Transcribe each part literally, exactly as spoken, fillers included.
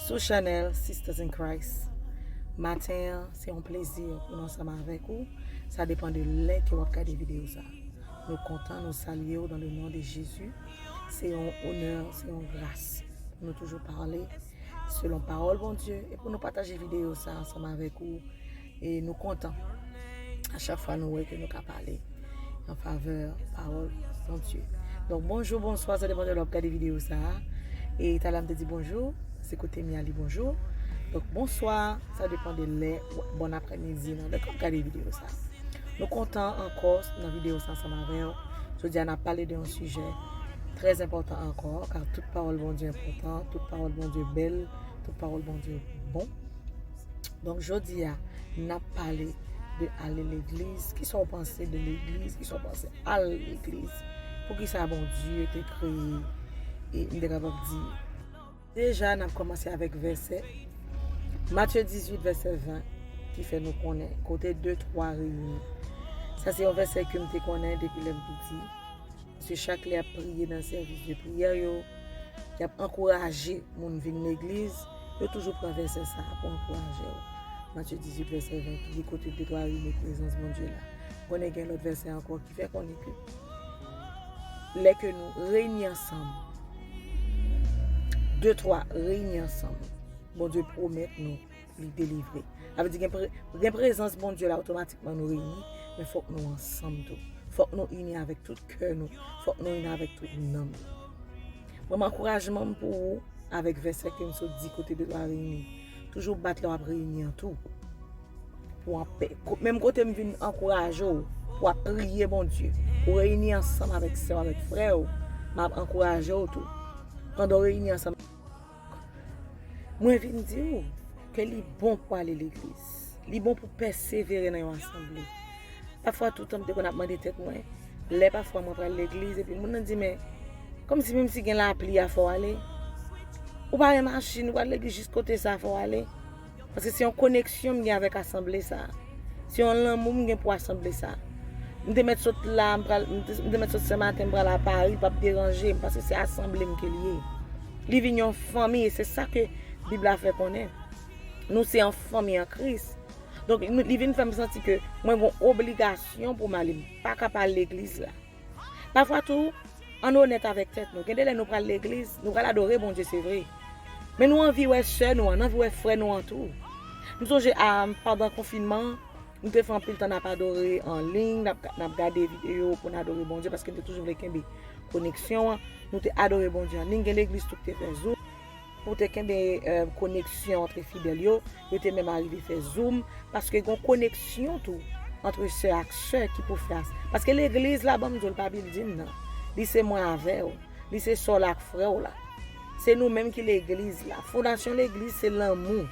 Sou chanèl Sisters in Christ. Maten an, se yon plezi pou nou ansanm avèk ou. Sa depann de lè ke w ap gade videyo sa. Nou kontan, nou salye w dans le nom de Jésus. Se yon onè, se yon gras pou nou toujou pale selon pawòl Bondye e pou nou pataje videyo sa ansanm avèk ou. E nou kontan. A chak fwa nou wè ke nou ka pale an favè pawòl Bondye. Donk, bonjou, bonswa, sa depann de lè w ap gade videyo sa a. E talè a m te di bonjou, se kote m ye a li bonjou. Donk, bonswa, sa depann de lè, bon aprèmidi, nan lè ke w ap gade videyo sa a. Nou kontan ankò nan videyo sa ansanm avè w. Jodi a, n ap pale de yon sijè trè enpòtan ankò, kar tout pawòl Bondye enpòtan, tout pawòl Bondye bèl, tout pawòl Bondye bon. Donk, jodi a, n ap pale de ale legliz. Kisa w panse de legliz? Kisa w panse al legliz? Poukisa Bondye te kreye, e m te kapab di, deja, n ap kòmanse avèk vèsè Matye dizuit, vèsè ven, ki fè nou konnen kote de, twa reyini. Sa se yon vèsè ke m te konnen depi lè m piti. Paske chak lè y ap priye nan sèvis de priyè yo, y ap ankouraje moun vin legliz, yo toujou pran vèsè sa a pou ankouraje w. Matye dizuit, vèsè ven, ki di kote de, twa reyini, prezans Bondye la. Konnen gen lòt vèsè ankò ki fè konnen ke lè ke nou reyini ansanm, de, twa reyini ansanm, Bondye pwomèt nou li delivre. Sa vle di gen pre-, gen prezans Bondye la, otomatikman nou reyini, men fòk nou ansanm tou. Fòk nou ini avèk tout kè nou. Fòk nou ini avèk tout nanm nou. Mwen, ankourajman m pou ou, avèk vèsè ke m sot di kote de, twa reyini. Toujou bat lè w ap reyini an tou. Pou w ap pe-, ko-, menm kote m vin ankouraje w, pou w ap priye Bondye, pou w reyini ansanm avèk sè w, avèk frè w, m ap ankouraje w tou. Pandan w reyini ansanm, mwen vin di w ke li bon pou ale legliz. Li bon pou pèsevere nan yon asanble. Pafwa, toutan, m te konn ap mande tèt mwen, lè pafwa mwen pral legliz, epi moun nan di, men, kòmsi menm si gen lapli a, fò w ale. Ou pa gen machin, ou pral legliz jis kote sa, fò w ale. Paske se yon koneksyon m gen avèk asanble sa a. Se yon lanmou m gen pou asanble sa a. M te mèt sot la, m pral, m te, m te mèt sot Senmaten, m pral a Pari, l p ap deranje m, paske se asanble m ke l ye. Li vin yon fanmi, e se sa ke Bib la fè konnen. Nou se yon fanmi an Kris. Donk, nou, li vin fè m santi ke mwen gen yon obligasyon pou m ale. M pa ka pa al legliz la. Pafwa tou, ann onèt avèk tèt nou. Gen de lè nou pral legliz, nou pral adore Bondye, se vre. Men nou anvi wè sè nou an, nou anvi wè frè nou an tou. M sonje a, pandan konfinman an, nou te fè anpil tan n ap adore an liy, n ap, n ap gade videyo pou n adore Bondye, paske n te toujou vle kenbe koneksyon an. Nou te adore Bondye an liy. Gen legliz tou ki te fè Zoom. Pou te kenbe, eh, koneksyon antre fidèl yo, yo te menm arive fè Zoom, paske gen koneksyon tou antre sè ak sè ki pou fè as-, paske legliz la, ban m di w, l pa bilding nan. Li se mwen avè w. Li se sè w la ak frè w la. Se nou menm ki legliz la. Fondasyon legliz se lanmou.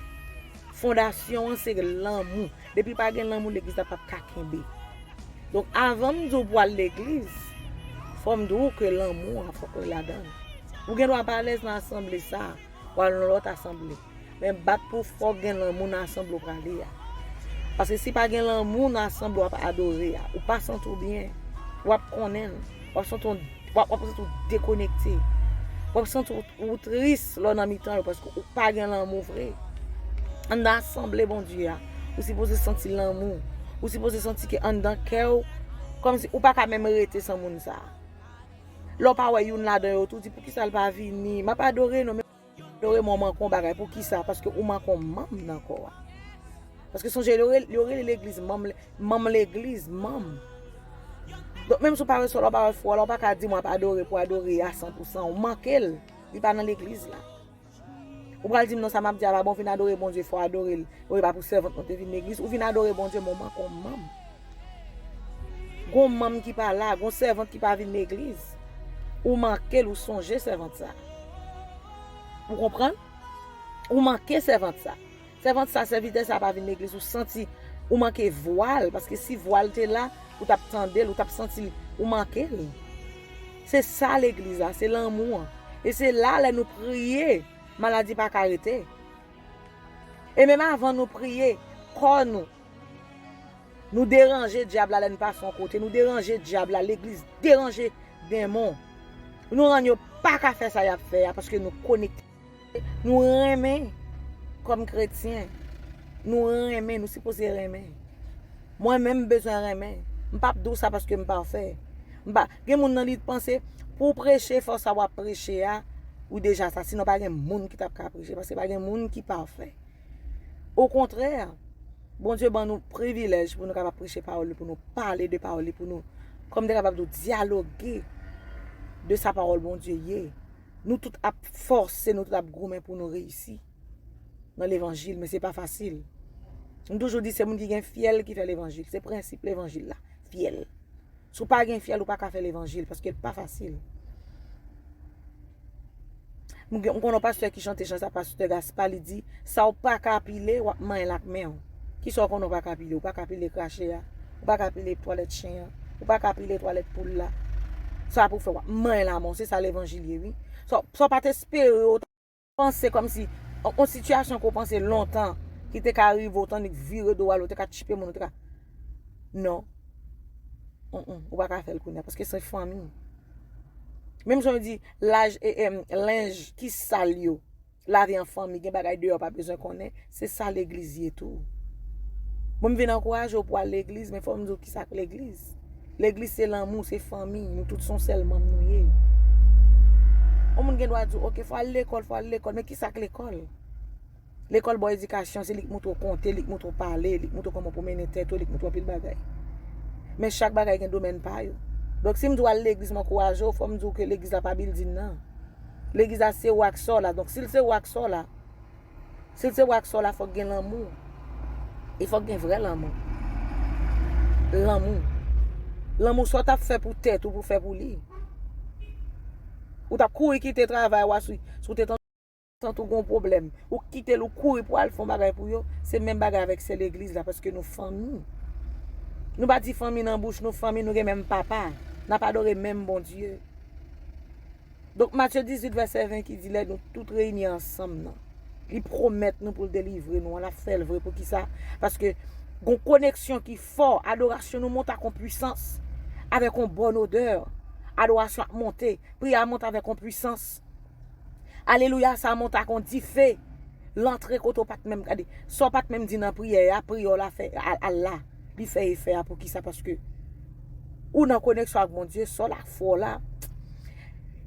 Fondasyon an se lanmou. Depi pa gen lanmou, legliz la p ap ka kenbe. Donk, avan m di w pou al legliz, fò m di w ke lanmou an fòk li ladan l. Ou gen dwa pa alèz nan asanble sa a, w al nan lòt asanble. Men bat pou fòk gen lanmou nan asanble w prale a. Paske si pa gen lanmou nan asanble w ap adore a, ou pa santi w byen. W ap konnen l. W ap santi w, w ap, w ap santi w dekonekte. W ap santi w, ou tris lè w nan mitan yo paske ou pa gen lanmou vre. Anndan asanble Bondye a, ou sipoze santi lanmou. Ou sipoze santi ke anndan kè w, kòmsi ou pa ka menm rete san moun sa a. Lè w pa wè youn ladan yo tou, di, "Poukisa l pa vini? M ap adore nou, men adore mwen, w manke yon bagay. Poukisa?" Paske ou manke yon manm nan kò a. Paske sonje, yo rele, yo rele legliz manm, manm legliz, manm. Donk, menm si w pa resevwa, w pa wè frè w la, w pa ka di, "Mwen ap adore pou adore a san pou san." Ou manke l. Li pa nan legliz la. Ou pral di m, "Non, sa m ap di a pa bon, vin adore Bondye, fò w adore l." Ou e pa pou sèvant mwen te vin legliz, ou vin adore Bondye, men w manke yon manm. Gon manm ki pa la, gon sèvant ki pa vin legliz. Ou manke l, ou sonje sèvant sa. Ou konprann? Ou manke sèvant sa. Sèvant sa, sèvitè sa pa vin legliz, ou santi, ou manke vwa l, paske si vwa l te la, ou t ap tande l, ou t ap santi l, ou manke l. Se sa legliz la, se lanmou an. E se la, lè nou priye, maladi pa ka rete. E menm avan nou priye, kò nou, nou deranje dyab la lè n pase yon kote, nou deranje dyab la, legliz deranje denmon. Nou rann yo pa ka fè sa y ap fè a, paske nou konekte. Nou renmen Kòm kretyen, nou renmen, nou sipoze renmen. Mwen menm, m bezwen renmen. M p ap di w sa paske m pafè. M pa, gen moun nan li panse, pou w preche, fò sa w ap preche a, ou deja sa. Sinon, pa gen moun ki t ap ka preche, paske pa gen moun ki pafè. Okontrè, Bondye ban nou privilèj pou nou kapab preche pawòl li, pou nou pale de pawòl li, pou nou, kòm te kapab di w, dyaloge de sa pawòl Bondye ye. Nou tout ap fòse, nou tout ap goumen pou nou reyisi nan levanjil, men se pa fasil. M toujou di se moun ki gen fyèl ki fè levanjil. Se prensip levanjil la, fyèl. Si w pa gen fyèl, ou pa ka fè levanjil, paske l pa fasil. M gen, m konnen yon pastè ki chante chan sa, pastè Gaspa, li di, sa w pa ka pile, w ap manyen l ak men w. Kisa w konnen w pa ka pile? Ou pa ka pile krache a. Ou pa ka pile twalèt chen an. Ou pa ka pile twalèt poul la. Sa pou w fè, w ap manyen l ak men w. Se sa levanjil ye, wi. Sa, sa w pa t espere, w panse kòmsi yon, yon sitiyasyon ke w panse lontan, ki te ka rive w, tannik vire do w ale, w te ka tchipe moun, w te ka, non. Mm, mm, ou pa ka fè l kounye a, paske se fanmi. Menm jan yo di, laj, e, em, lenj ki sal yo, lave an fanmi, gen bagay deyò pa bezwen konnen, se sa legliz ye tou. Mwen, m vin ankouraje w pou w al legliz, men fò m di w kisa k legliz. Legliz se lanmou, se fanmi, nou tout se yon sèl manm nou ye. Yon moun gen dwa di w, oke, fò al lekòl, fò al lekòl, men kisa k lekòl? Lekòl ba w edikasyon, se li k moutre w konte, li k moutre w pale, li k moutre w kòman pou mennen tèt ou, li k moutre w anpil bagay. Men chak bagay gen domèn pa yo. Donk, si m di w al legliz, m ankouraje w, fò m di w ke legliz la pa bildin nan. Legliz la se ou ak sè w la. Donk, si l se ou ak sè w la, si l se ou ak sè w la, fòk gen lanmou. E fòk gen vrè lanmou. Lanmou. Lanmou sa w t ap fè pou tèt ou, pou fè pou li. Ou t ap kouri kite travay ou a si, si w te tann ou gon pwoblèm. Ou kite l, ou kouri pou al fè yon bagay pou yo. Se menm bagay avèk sè legliz la, paske nou fanmi. Nou pa di fanmi nan bouch nou, fanmi nou gen menm papa. N ap adore menm Bondye. Donk, Matye dizuit, vèsè ven ki di, lè nou tout reyini ansanm nan, li pwomèt nou pou l delivre nou an, l ap fè l vre. Poukisa? Paske gon koneksyon ki fò, adorasyon nou monte ak yon pwisans, avèk yon bòn odè. Adorasyon ap monte, priyè a monte avèk yon pwisans. Alelouya, sa monte ak yon dife. L antre kote w pa t menm, gade, sa w pa t menm di nan priyè a, priyè w la fè, al, al la. Li fè efè a, poukisa? Paske ou nan koneksyon ak Bondye, sè w la ak frè w la.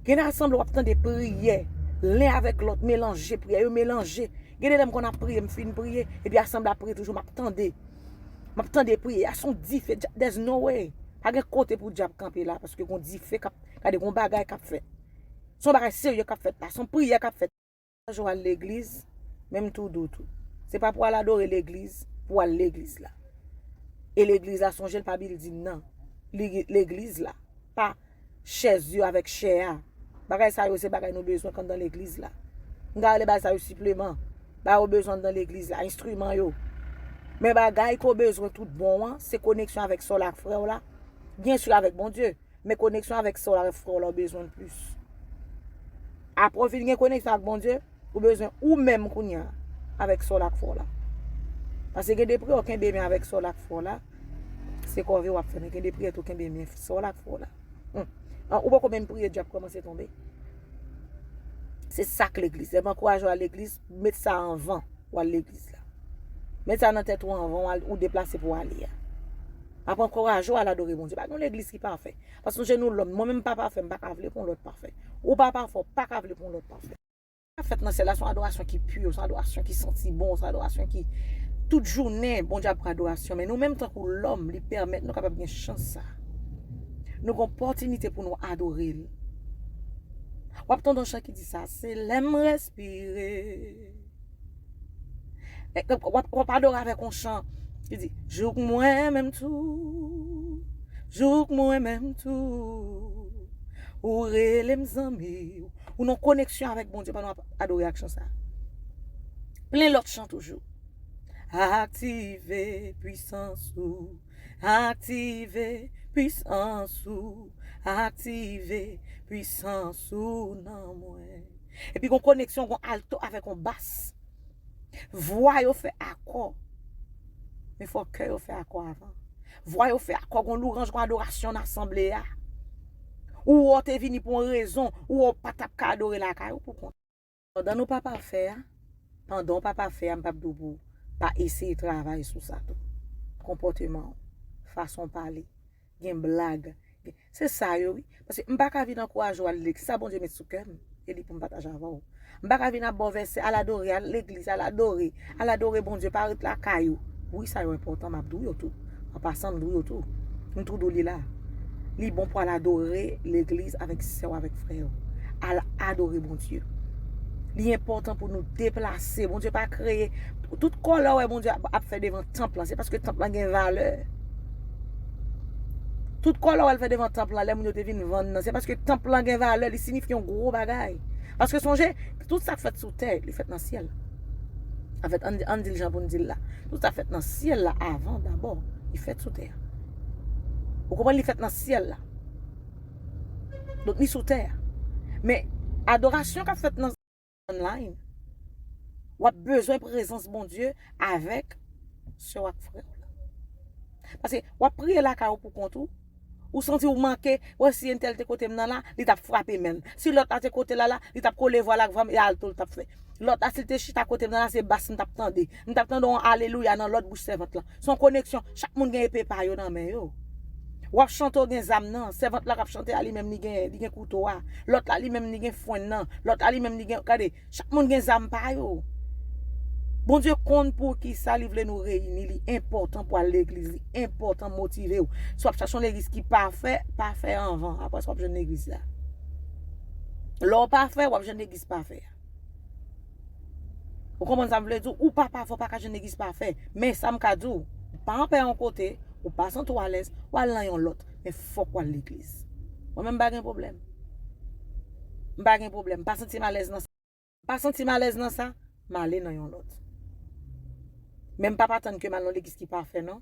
Gen de asanble w ap tande priyè, len avèk lòt, melanje, priyè yo melanje. Gen de lè m konn ap priye, m fin priye, epi asanble ap priye toujou, m ap tande. M ap tande priyè a, se yon dife, dja-, there's no way. Pa gen kote pou dyab kanpe la, paske gon dife k ap, gade, gon bagay k ap fèt. Se yon bagay serye k ap fèt la, se yon priyè k ap fèt. Jou al legliz, men m tou di w tou. Se pa pou al adore legliz, pou al legliz la. E legliz la, sonje l pa bildin nan. Li, legliz la, pa chèz yo avèk chè a. Bagay sa yo, se bagay nou bezwen k anndan legliz la. M ka rele bagay sa yo sipleman. Bagay ou bezwen anndan legliz la, enstriman yo. Men bagay ke w bezwen tout bon an, se koneksyon avèk sè w la ak frè w la. Byen si avèk Bondye. Men koneksyon avèk sè w la, avèk frè w la, ou bezwen l plis. Apre w fin gen koneksyon ak Bondye, ou bezwen ou menm kounye a avèk sè w la ak frè w la. Paske gen de priyè w kenbe men avèk sè w la ak frè w la, se kòve w ap fè, men gen de priyè tou kenbe men sè w la ak frè w la. Hmm. An, ou poko menm priye, dyab kòmanse tonbe. Se sa k legliz. Lè m ankouraje w al legliz, met sa anvan w al legliz la. Met sa nan tèt ou anvan w al, ou deplase pou w ale a. M ap ankouraje w al adore Bondye. Pa gen yon legliz ki pafè. Paske sonje nou lòm, mwen menm m pa pafè, m pa ka vle pou yon lòt pafè. Ou pa pafè, w pa ka vle pou yon lòt pafè. Sa fèt nan syèl la, se yon adorasyon ki pi, se yon adorasyon ki santi bon, se yon adorasyon ki tout jounen, Bondye ap pran adorasyon. Men nou menm tankou lòm, li pèmèt nou kapab gen chans sa. Nou gen opòtinite pou nou adore l. W ap tande yon chan ki di sa, se lè m respire. E, e, w ap, w ap adore avèk yon chan ki di, jouk mwen menm tou, jouk mwen menm tou, ou rele m zanmi w. Ou nan koneksyon avèk Bondye pandan w ap adore ak chan sa. Plen lòt chan toujou. Aktive pwisans ou, aktive pwisans ou, aktive pwisans ou nan mwen. Epi gon koneksyon, gon alto avèk yon bas. Vwa yo fè akò. Men fò kè yo fè akò avan. Vwa yo fè akò, gon louwanj, gon adorasyon nan asanble a. Ou wè w te vini pou yon rezon, ou wè w pa t ap ka adore lakay ou pou kont. Pandan nou pa pafè a, Pandan w pa pa fè a, m p ap di w pou w pa eseye travay sou sa tou. Konpòteman w, fason w pale, gen blag. Se sa yo, wi. Paske m pa ka vin ankouraje w al legliz. Sa Bondye met sou kè m, e li pou m pataje avè w. M pa ka vin ap ba w vèsè, al adore, al legliz, al adore, al adore Bondye, pa ret lakay ou. Wi, sa yo enpòtan, m ap di w yo tou. An pasan, m di w yo tou. M tou di w li la. Li bon pou al adore legliz avèk sè w, avèk frè w. Al adore Bondye. Li enpòtan pou nou deplase. Bondye pa kreye. Tout kòlè w wè Bondye ap, ap fè devan tanp lan, se paske tanp lan gen valè. Tout kòlè w wè l fè devan tanp lan, lè moun yo te vin vann nan, se paske tanp lan gen valè, li siyifye yon gwo bagay. Paske sonje, tout sa k fèt sou tè, li fèt nan syèl. Anfèt, ann, ann di l jan pou n di l la. Tout sa k fèt nan syèl la avan, dabò, li fèt sou tè a. Ou konprann, li fèt nan syèl la. Donk, li sou tè a. Men, adorasyon k ap fèt nan online, w ap bezwen prezans Bondye avèk sè w ak frè w la. Paske w ap priye lakay ou pou kont ou, ou santi w manke, wè si entèl te kote m nan la, li t ap frape men l. Si lòt la te kote la la, li t ap kole vwa l ak vwa m, e alto l t ap fè. Lòt la, si l te chita kote m nan la, se bas m t ap tande. M t ap tande yon alelouya nan lòt bouch sèvant lan. Se yon koneksyon. Chak moun gen epe pa yo nan men yo. W ap chante, w gen zam nan. Sèvant la k ap chante a, li menm li gen, li gen kouto a. Lòt la, li menm li gen fwenn nan. Lòt la, li menm li gen, gade, chak moun gen zam pa yo. Bondye konn poukisa li vle nou reyini. Li enpòtan pou al legliz. Li enpòtan motive w. Si w ap chache yon legliz ki pafè, pa fè anvan. Apre sa, w ap jwenn legliz la. Lè w pafè, w ap jwenn legliz pafè. Ou konprann sa m vle di w? Ou pa pafè, w pa ka jwenn legliz pafè. Men sa m ka di w, ou pa anpè yon kote, ou pa santi w alèz, w al nan yon lòt. Men fòk w al legliz. Mwen menm m pa gen pwoblèm. M pa gen pwoblèm. M pa santi m alèz nan sa. M pa santi m alèz nan sa, m ale nan yon lòt. Men m p ap atann ke m al nan legliz ki pafè, non.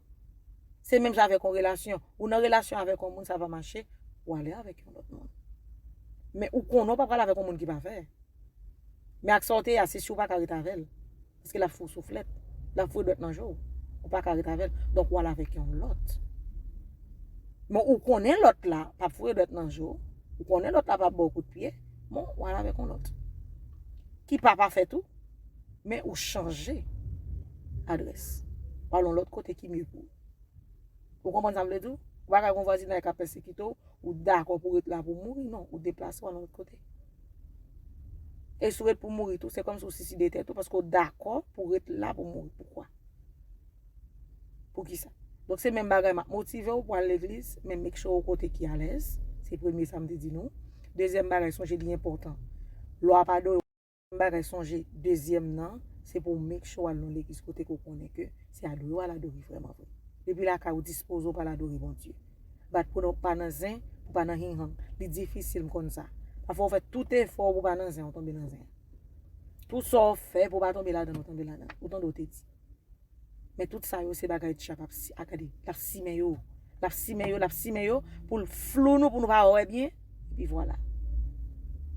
Se menm jan avèk yon relasyon. Ou nan relasyon avèk yon moun, sa pa mache, ou ale avèk yon lòt moun. Men ou konnen w p ap pral avèk yon moun ki pafè. Men ak sa w te ye a, se si w pa ka ret avè l. Paske l ap fè w souflèt. L ap foure dwèt nan je w. Ou pa ka ret avè l. Donk, w al avèk yon lòt. Men ou konnen lòt la p ap foure dwèt nan je w. Ou konnen lòt la p ap ba w kout pye. Bon, w al avèk yon lòt. Ki pa pafè tou, men ou chanje adrès. W al yon lòt kote ki mye pou ou. Ou konprann sa m vle di w? Ou pa ka gen yon vwazinay k ap pèsekite w, ou dakò pou ret la pou w mouri, non, ou deplase w al yon lòt kote. E si w ret pou w mouri tou, se kòmsi w siside tèt ou, paske w dakò pou w ret la pou w mouri. Poukwa? Poukisa? Donk, se menm bagay, m ap motive w pou al legliz, men make sure w kote ki alèz. Se premye sa m te di nou. Dezyèm bagay, sonje li enpòtan. Lè w ap adore, bagay, sonje, dezyèm nan, se pou w make sure w al nan legliz kote ke w konnen ke se adore w al adore vrèman vre. Depi lakay ou dispoze w pral adore Bondye. Bat pou w pa nan zen, pou w pa nan hinghang. Li difisil, m konn sa. Pafwa w fè tout efò w pou w pa nan zen, ou tonbe nan zen. Tout sa w fè pou w pa tonbe ladan l, ou tonbe ladan l. Ou tande w te di. Men tout sa yo se bagay dyab ap si-, a gade, l ap simen yo. L ap simen yo, l ap simen yo pou l flou nou, pou nou pa wè byen. Epi vwala.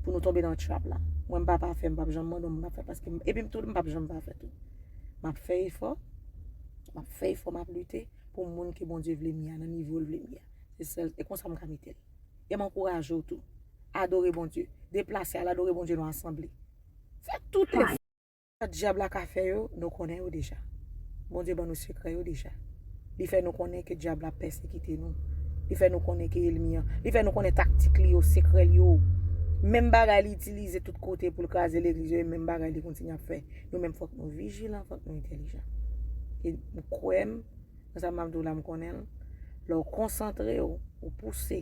Pou nou tonbe nan trap la. Mwen m pa pafè, m p ap janm mande w, m p ap fè paske m, epi m tou, m p ap janm pafè tou. M ap fè efò. M ap fè efò, m ap lite pou moun ke Bondye vle m ye a, nan nivo l vle m ye a. Se sèl, e konsa m ka mete l. E m ankouraje w tou. Adore Bondye. Deplase al adore Bondye nan asanble. Fè tout efò. Sa dyab la ka fè yo, nou konnen yo deja. Bondye ban nou sekrè yo deja. Li fè nou konnen ke dyab la pèsekite nou. Li fè nou konnen ke ènmi an. Li fè nou konnen taktik li yo, sekrè li yo. Menm bagay li itilize tout kote pou l kraze legliz yo, e menm bagay li kontinye ap fè. Nou menm fòk nou vijilan, fòk nou entèlijan. E ou kwè m, nan sa m ap di w la, m konnen l. Lè w konsantre w, ou pouse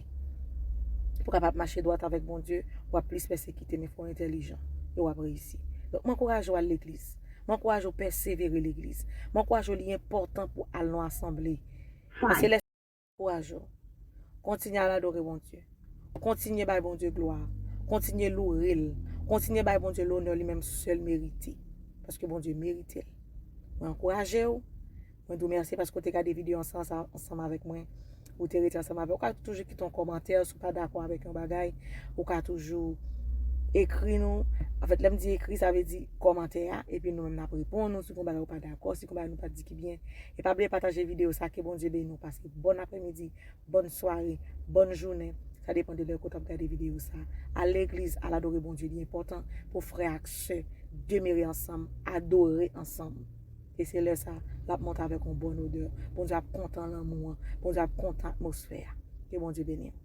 pou w kapab mache dwat avèk Bondye, w ap plis pèsekite, men fò w entèlijan e w ap reyisi. Donk, m ankouraje w al legliz. M ankouraje w pèsevere legliz. M ankouraje w, li enpòtan pou w al nan asanble. Paske lè ankouraje w. Kontinye al adore Bondye. Kontinye bay Bondye glwa. Kontinye loure l. Kontinye bay Bondye lonè li menm sèl merite. Paske Bondye merite l. Mwen ankouraje w. Mwen di w mèsi paske w te gade videyo ansanm, ansanm avèk mwen. Ou te rete ansanm avèk. Ou ka toujou kite yon kòmantè si w pa dakò avèk yon bagay. Ou ka toujou ekri nou. Anfèt, lè m di ekri, sa vle di kòmantè a. Epi nou menm n ap reponn ou. Si gen yon bagay ou pa dakò, si gen yon bagay nou pa t di ki byen. E pa bliye pataje videyo sa. Ke Bondye beni w. Pase bòn aprèmidi, bòn sware, bòn jounen. Sa depann de lè ke w t ap gade videyo sa. Al legliz, al adore Bondye. Li enpòtan pou frè ak sè demere ansanm, adore ansanm. E se lè sa, l ap monte avèk yon bòn odè. Bondye ap kontan lanmou an. Bondye ap kontan atmosfè a. Ke Bondye beni w.